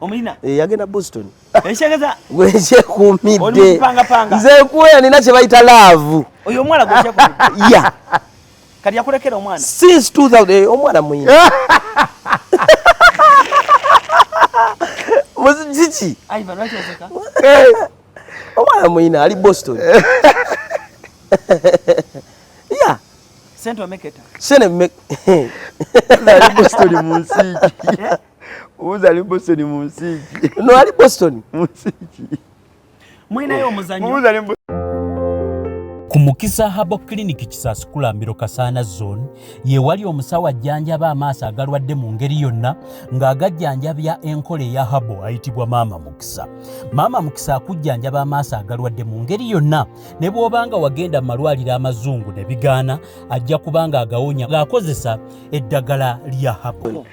Omulina? Eh, yagenda Boston. Ekitegeeza Gwe nkyekuumidde. Oli mukupangapanga. Nze nkuweera nina kye bayita love. Oyo omuwala gwe nkyekuumidde. Yeah. Kati yakulekera omwana? Since 2000, eh, omwana muyina. Kiki? Ivan, lwaki oseka? Omwana muyina ali Boston. Yeah. Sente omeketa. Sente me Ali Boston mu nsi ki? Obuuza ali Boston mu nsi ki? No, ali Boston. Mu nsi ki? Mulinayo omuzannyo. Mubuuza ali Ku Mukisa Herbal Clinic Kisaasi Kulambiro Kasaana Zone ye wali omusawo ajjanjaba amaaso agalwadde mu ngeri yonna ng'agajjanjabya enkola eya herbal ayitibwa Maama Mukisa. Maama Mukisa akujjanjaba amaaso agalwadde mu ngeri yonna ne bw'oba nga wagenda mu malwaliro amazungu ne bigaana ajja kuba ng'agawonya ng'akozesa eddagala lya herbal.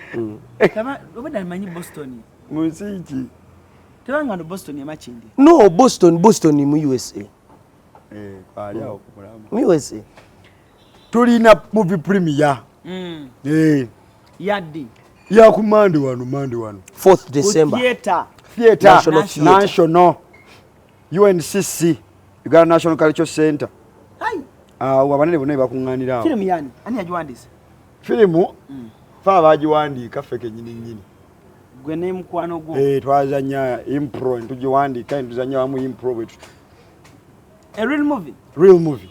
Obadde manyi Boston. Mu nsi ki? Tebanga no Boston e Makindye. No, Boston, Boston mu USA. Eh, kwali awo ku mulamwa. Mu USA. Tulina movie premiere. Eh. Yaddi. Ya ku Monday wano, Monday wano. 4th December. Theater. Theater. National Theater. National. UNCC, Uganda National Cultural Center. Hai. Awo abanene bonna bakuŋŋaanira awo. Firimu yani? Ani yagiwandiise? Firimu fe abagiwandiika ffe kennyini nnyini. Gwe ne mukwano gwo. Eh, twazannya impro, ne tugiwandiika, ne tuzannya wamu impro bwe tutyo. A real movie? Real movie.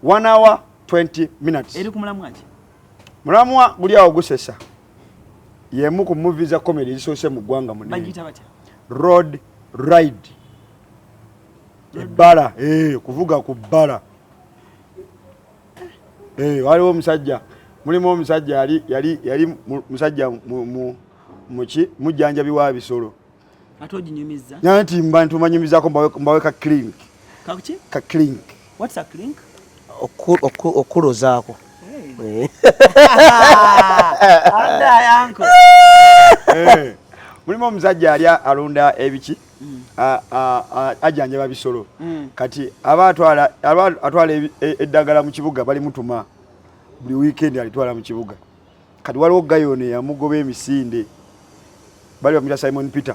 1 hour 20 minutes. Eri ku mulamwa ki? Mulamwa guli awo gusesa. Y'emu ku movie za comedy ezisoose mu ggwanga munene. Bagiyita batya? Road Ride. Ebbala, eh, kuvuga ku bbala. Eh, waliwo omusajja, mulimu omusajja yali, yali, yali musajja mu, mu, muki, mujjanjabi wa bisolo. Ate oginyumizza? Nti mba ntumanyumizaako mbawe ka clink. Kakuki? Ka clink. What's a clink? Okulozaako. Hey. Anda uncle. Eh. Mulimu omusajja yali alunda ebiki? Ajjanjaba bisolo. Kati aba atwala eddagala mu kibuga balimutuma buli weekend alitwala mu kibuga. Kati waliwo Gayono yamugoba emisinde. Bali bamuyita Simon Peter.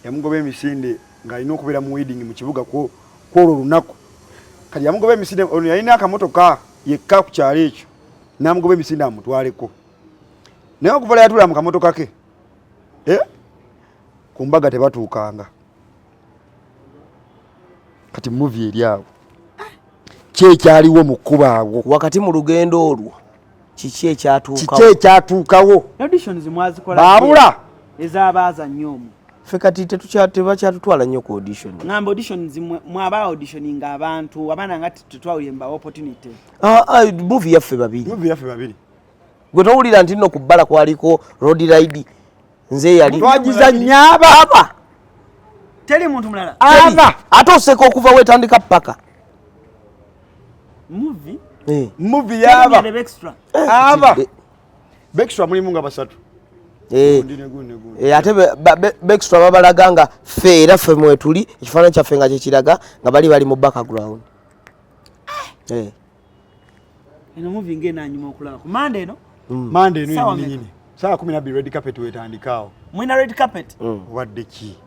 Yamugoba emisinde ng'alina okubeera mu wedding mu kibuga kwolwo olunaku. Kati yamugoba emisinde, ono yalina akamotoka yekka ku kyalo ekyo. N'amugoba emisinde amutwaleko. Naye okuva lwe yatuula mu kamotoka ke, ku mbaga tebatuukanga. Kati movie eri awo, ki ekyaliwo mu kkubo awo? Wakati mu lugendo olwo kiki ekyatuukawo? Kiki ekyatuukawo? Auditions mwazikola? Baabula. Ez'abaazannya omwo. Ffe kati tebakyatutwala nnyo ku audition. Ngamba auditions mwaba auditioninga abantu, abaana nga tetwawulire mbawa opportunity. Ah, ah, movie yaffe babiri. Movie yaffe babiri. Gwe towulira nti nno ku bbala kwaliko road ride, nze yali twagizannya aba. Teri muntu mulala. Aba. Ate oseka okuva wetandika paka. Movie? Eh. Movie yaba. Teri extra. Aba. Bextra mulimu nga basatu. Eh. Gundi ne gundi ne gundi. Eh, ate Bextra babalaga nga ffe era ffe mwetuli, ekifaananyi kyaffe nga kyekiraga nga bali mu background. Eh. Eno movie ng'enaanyuma okulaba ku Monday eno. Monday eno Sawa yennyini nyini. Saawa 12 red carpet wetandikaawo. Mwina red carpet? Obadde ki?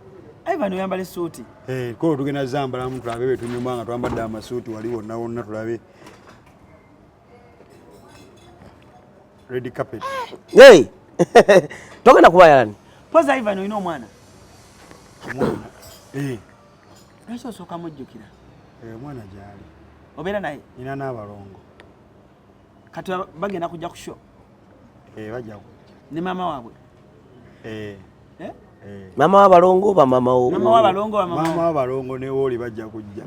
Ivan oyambala essuuti. Eh, kolo tugenda zambalamu tulabe bwe tunyuma nga twambadde amasuuti wali wonna wonna tulabe. Red carpet. Hey! Togenda kuba yani? Poza Ivan olina omwana? Omwana. Eh. Lwaki osooka mujjukira? Eh, omwana gy'ali. Obeera naye? Nina n'abalongo. Kati bagenda kujja ku show? Eh, bajja kujja. Ne maama waabwe? Eh. Eh? Eh. Maama w'abalongo oba maama wo? Maama w'abalongo oba maama Maama w'abalongo ne wooli bajja kujja.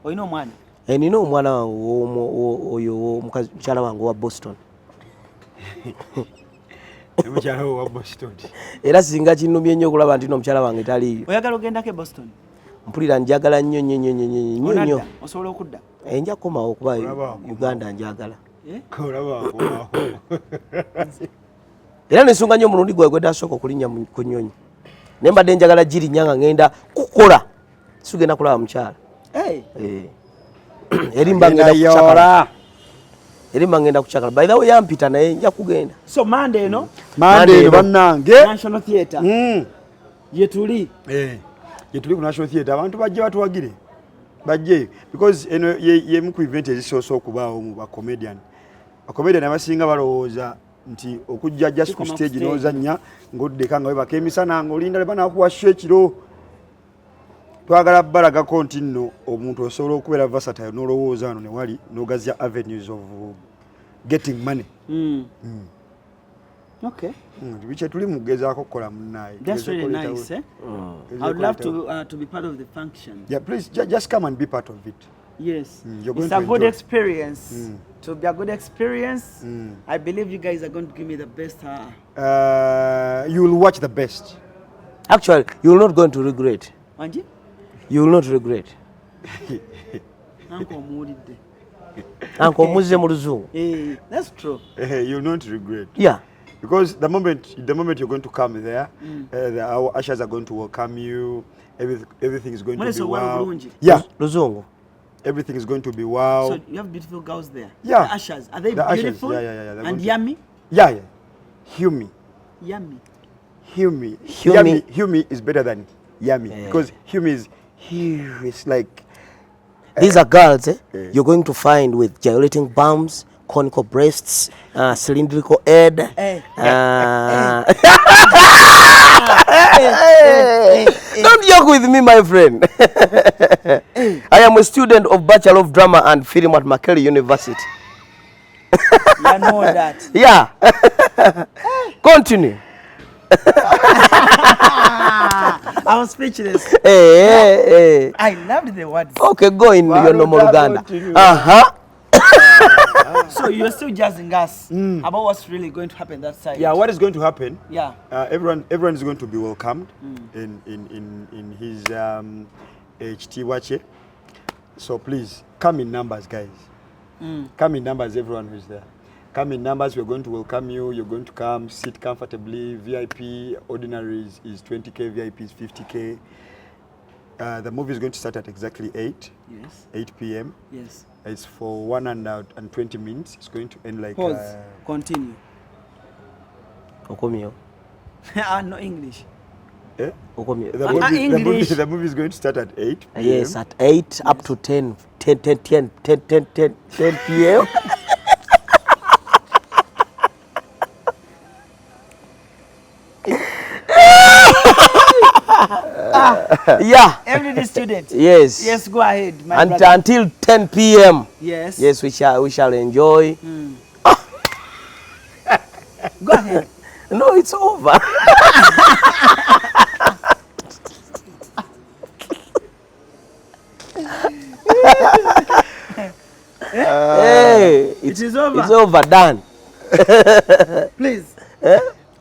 Olina omwana? Eh, nina omwana wange oyo omukazi, mukyala wange owa Boston. Ne mukyala we owa Boston. Era singa kinnumye nnyo okulaba nti n'omukyala wange taliiyo. Oyagala ogendako e Boston? Mpulira njagala nnyo nnyo nnyo nnyo nnyo nnyo Onadda? nnyo. Osobola okudda? Eh, nja kukomawo kuba Olaba akomawo. Uganda njagala. Eh? Olaba akomawo. Era nesunga nnyo omulundi gwawe gwe nasooka okulinnya ku nnyonyi. Naye mbadde njagala girinnya nga ngenda kukola. Sigenda kulaba mukyala. Hey. Eh. Eri mba ngenda Agenda kucakala. yola. Eri mba ngenda kucakala. By the way yampita naye nja kugenda. So Monday eno? Monday eno bannange. National Theatre. Ye tuli. Eh. Ye tuli ku National Theatre. Abantu bajje batuwagire. Bajje because eno ye mu ku event ezisoose okubaawo mu ba comedian. Ba comedian abasinga balowooza nti okujja just ku Kikoma ku stage stage. n'ozannya ng'oddeka nga webaka emisana ng'olinda lwe banaakuwa show ekiro. Twagala balagako nti nno omuntu osobola okubeera versatile n'olowooza wano ne wali n'ogazya avenues of getting money. Okay. Biki tuli mu kugezaako okukola munnaaye. That's really Tugezeeko nice, leetawo. eh? Tugezeeko I would love leetawo. to be part of the function. Yeah, please just come and be part of it. Yes. You're going It's a to good enjoy. experience. To be a good experience. I believe you guys are going to give me the best. You will watch the best. Actually, you will not going to regret. Wanji? You will not regret. Uncle omuwulidde. Uncle omuzze mu luzungu. That's true. You will not regret. Yeah. Because the moment you're going to come there, our ushers are going to welcome you. Everything is going to Mwese be owali wow. bulungi. Yeah. Luzungu. Everything is going to be wow. So you have beautiful girls there. Yeah. The ushers, are they The ushers, beautiful? yeah. They're And going to yummy? Yeah, yeah. Yummy. Yummy. Yummy. Yummy. Yummy. Yummy is better than yummy. Yeah. Because yummy is huge. It's like These are girls, you're going to find with gyrating bums, conical breasts, cylindrical head. Don't joke with me, my friend. I am a student of Bachelor of Drama and Film at Makerere University. You know that. Yeah. Continue. I was speechless. I loved the words. Okay, go in your normal Why don't I Luganda. continue? So you're still jazzing us about what's really going to happen that side. Yeah, what is going to happen? Yeah. Everyone is going to be welcomed in his ekitiibwa kye. So please come in numbers, guys. Come in numbers, everyone who's there. Come in numbers, we're going to welcome you. You're going to come, sit comfortably. VIP ordinary is 20K, VIP is 50K. The movie is going to start at exactly 8. Yes. 8 P M. Yes. It's for 120 minutes. It's going to end like... Pause. Continue. Okomyo. No English. Okomyo. The English. movie is going to start at 8 P M. Yes, at 8 up to 10, 10, 10, 10, 10, 10, 10, 10 P M. Yeah. Everyday student. Yes. Yes, go ahead, my And brother. Until 10 p.m. Yes. Yes, we shall enjoy. Go ahead. No, it's over. Hey, It is over. It's over, done. Please.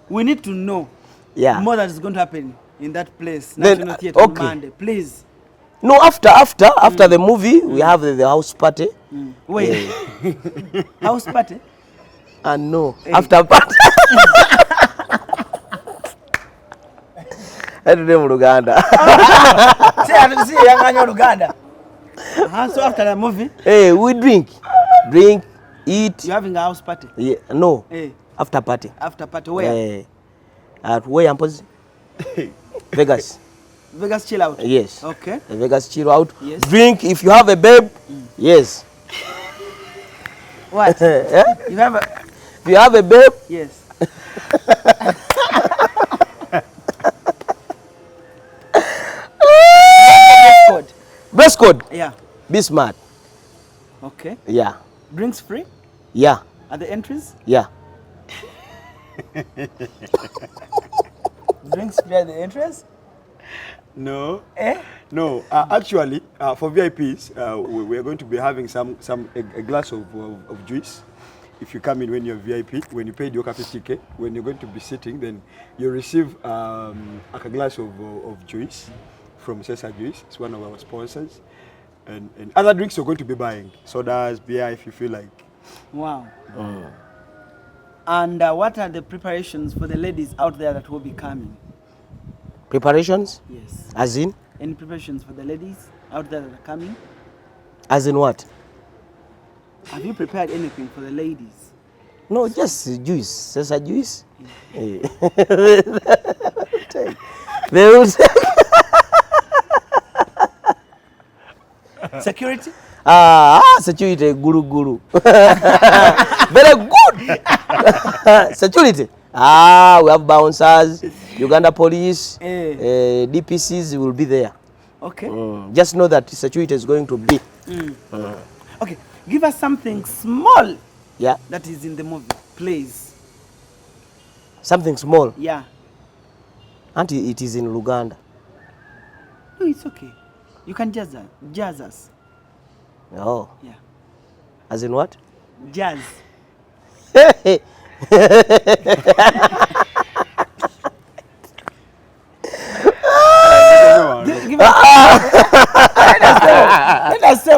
We need to know Yeah. more that is going to happen in that place, Then, National Theatre on okay. Monday. Please. No, after the movie, we have the house party. Wait. House party? And no, after party. Atude mu Luganda. See, yanganya Luganda. So after the movie, Hey, we drink, eat. You're having a house party? Yeah, no. Hey. After party. After party, where? Hey. At where, Mpozi? Vegas. Vegas chill out? Yes. Okay. The Vegas chill out. Yes. Drink if you have a babe. Yes. What? Eh? You have a... If you have a babe. Yes. Dress code. Dress code. Yeah. Be smart. Okay. Yeah. Drinks free? Yeah. At the entries? Yeah. Drinks free at the entrance? No. Eh? No. Actually, for VIPs, we are going to be having a glass of juice. If you come in when you're VIP, when you paid your 50K, when you're going to be sitting, then you receive a glass of juice from Cesar Juice. It's one of our sponsors. And other drinks you're going to be buying. Sodas, beer, if you feel like. Wow. Mm. And what are the preparations for the ladies out there that will be coming? Preparations? Yes. As in? Any preparations for the ladies out there that are coming? As in what? Have you prepared anything for the ladies? No, just juice. Cesar juice. Yeah. They will say. Security? Security, guru guru. Very good. Security. We have bouncers, Uganda police, DPCs will be there. Okay. Just know that security is going to be. Okay, give us something small. Yeah. That is in the movie, please. Something small? Yeah. Auntie, it is in Luganda. No, it's okay. You can jazz us. Oh. Yeah. As in what? Jazz. Give us. Let us say.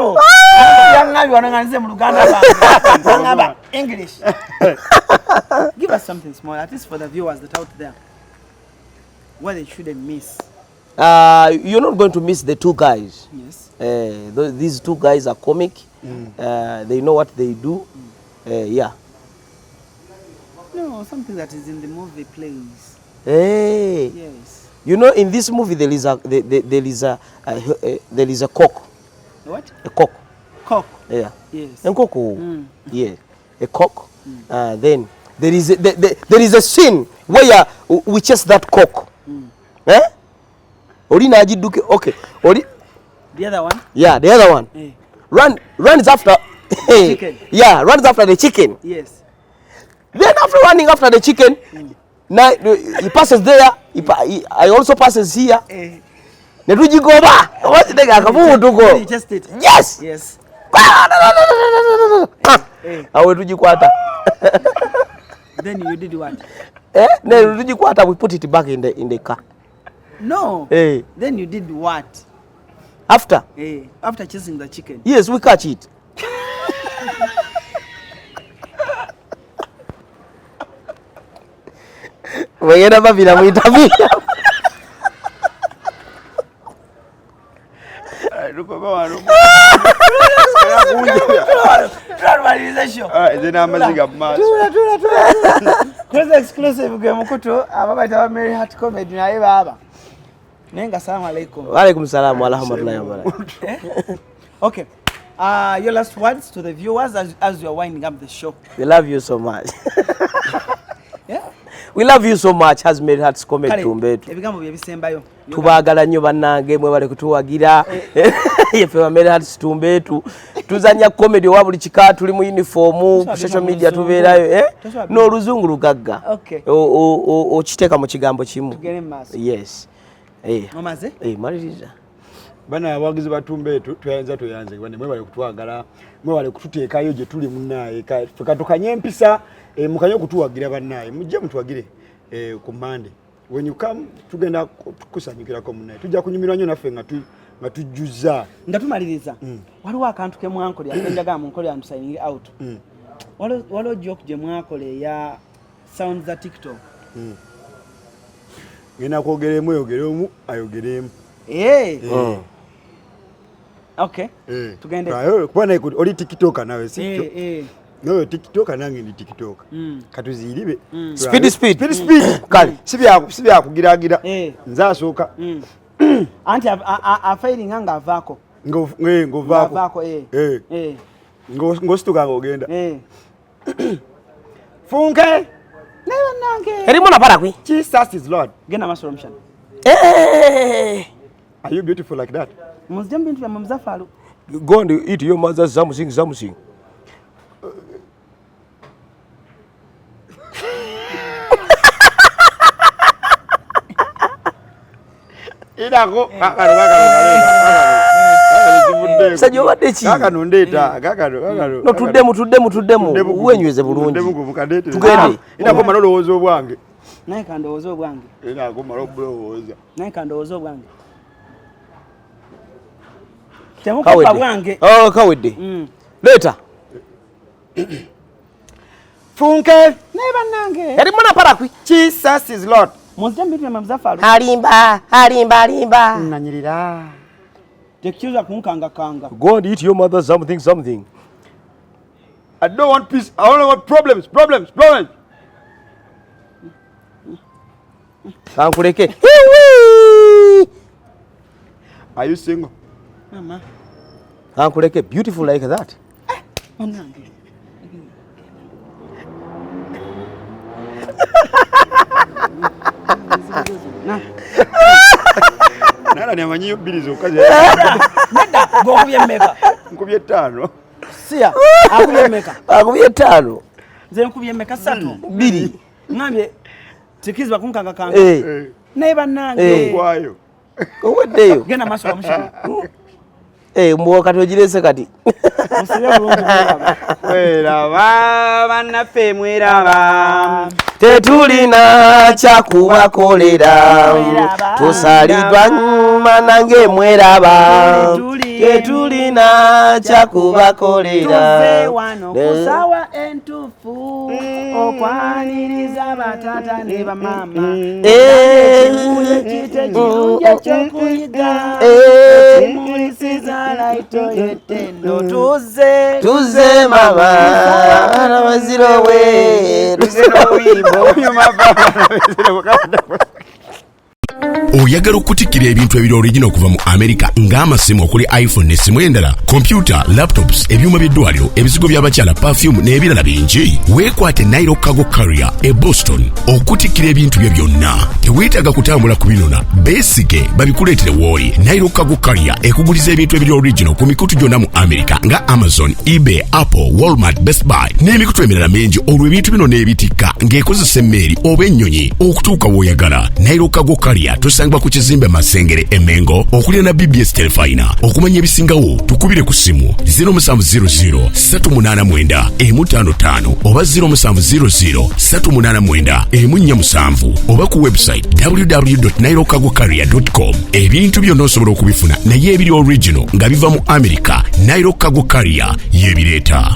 English. Give us something small, at least for the viewers that are out there, what they shouldn't miss. You're not going to miss the two guys. Yes. These two guys are comic. They know what they do. Yeah. No, something that is in the movie, please. Hey. Yes. You know, in this movie there is a cock. What? A cock. Cock. Yeah. Yes. A cock. Yeah. A cock. Then there is a scene where we chase that cock. Eh? Ori najiduke. Okay. Ori. The other one? Yeah, the other one. Eh. Runs after the chicken. Yeah, runs after the chicken. Yes. Then after running after the chicken, now he passes there. I also passes here. Eh. Netujigoba. What's the guy? He just it. Yes. Yes. Awe tujikwata. Then you did what? Eh? Then tujikwata, we put it back in the car. No. Eh. Then you did what? After? Eh, after chasing the chicken. Yes, we catch it. Wengine bavira muitavia. Exclusive gwe mukutu ababayita ba Mary Heart Comedy naye baba. Nenga assalamu alaikum. Wa alaikum salam wa rahmatullahi wa barakatuh. Okay. Your last words to the viewers as you are winding up the show. We love you so much. Yeah? We love you so much, has made hearts comedy. Kale, Tumbeetu. Ebigambo bye bisembayo. Tubaagala nnyo bannange, mwebale kutuwagira. Yeffe ba Mary Hearts Tumbeetu, tuzanya comedy owa buli kika, tuli mu uniform ku social media tubeerayo, eh? Tosobola. N'oluzungu lugagga. Okay. Okiteeka mu kigambo kimu. Tugende mu maaso. Yes. Eh. Omaze? Eh, maliriza. Bana abawagizi batumbeetu, tweyanza, tweyanze bane, mwebale kutwagala, mwebale kututeekayo gye tuli munaaye. Ffe katukanye empisa, mukanye okutuwagira bannaaye, mujje mutuwagire ku Mande. When you come, tugenda kusanyukirako munaaye, tujja kunyumirwa nnyo naffe nga tujjuza. Nga tumaliriza, waliwo akantu ke mwankolera kenjagala munkolera ntu signing out. Waliwo joke gye mwakola eya sound za TikTok. Ngenda kwogera emu, oyogere omu, ayogeremu. Eh, okay. Eh. Tugende. Kuba naye oli TikToker nawe, sikyo? Eh, eh. Nawe TikToker, nange ndi TikToker, katuziiribe. Speed, speed. Speed, speed. Kale. Si byakugiragira. Eh. Nze asooka. Anti afairinga ng'avaako. Ng'ovaako. Ng'avaako, eh. Eh. Eh, Ng'osituka ng'ogenda. Eh. Funke. Naye bannange. Erimu naparakwi. Jesus is Lord. Genda maaso, Romushana. Eh. Are you beautiful like that? Muzije mu bintu byammwe, muzafaalu. Go and eat your mother's something something. Irako kakano kakano kakano. Musajja obadde ki? Kakano ndeeta kakano kakano. No, tuddemu, tuddemu, tuddemu, wenyweze bulungi. Tugende. Inako mala olowooza obwange. Naye kandowooza obwange. Inako mala obulowooza. Naye kandowooza obwange. Temukupa Kawedde. bwange. Oh, kawedde. Leeta. Funke. Naye bannange. Erimu naparakwi. Jesus is Lord. Muzije mu bintu byammwe, muzafaalu. Alimba, alimba, alimba. Nanyirira. Tekikiza kunkangakanga. Go and eat your mother something something. I don't want peace. I only want problems, problems, problems. Kankuleke. Hiwi! Are you single? Mama. Kankuleke, beautiful like that. Bannange. Na. Nala ni amanyiyo bbiri zokka. Nedda, gwe mmeka? Nkubye ttaano. Siya, akubye mmeka? Akubye ttaano. Nze nkubye mmeka? Ssatu. Bbiri. Ŋŋambye tekirizibwa kunkangakanga. Eh. Naye bannange. Eh. Ogwayo. Oweddeyo. Genda maaso, Romushana. Eh, mbuwa kati ogirese kati. Musibe bulungi, mweraba. Mweraba bannaffe, mweraba. Tetulina kyakubakolera, tusalidwa manange, mweraba. Tetulina kyakubakolera. Tuze wano ku ssaawa entuufu okwaniriza bataata ne bamaama. Eh. Ekimuli kite kirungi ekyokuyiga. Eh. Kimulisiza laito yetendo tuze. Tuze mama ana we. Oyagala okutikkira ebintu ebiri original okuva mu America, ng'amasimu okuli iPhone n'essimu endala, kompyuta, laptops, ebyuma by'eddwaliro, ebizigo by'abakyala, perfume n'ebirala bingi? Weekwate Nairo Cargo Carrier e Boston okutikkira ebintu byo byonna. Teweetaaga kutambula kubinona, beesige babikuleetere w'oli. Nairo Cargo Carrier ekuguliza ebintu ebiri original ku mikutu gyonna mu America nga Amazon, eBay, Apple, Walmart, Best Buy n'emikutu emirala mingi, olwo ebintu bino n'ebitikka ng'ekozesa emmeeri oba ennyonyi okutuuka w'oyagala. Nairo Cargo Carrier tusangibwa ku kizimbe Masengere e Mengo okuliraana BBS Telefina. Okumanya ebisingawo tukubire ku ssimu 0700 389 155 oba 0700 389 147 oba ku website www.nairocargocarrier.com. Ebintu byonna osobola okubifuna naye ebiri original nga biva mu America, Nairo Cargo Carrier yebireeta.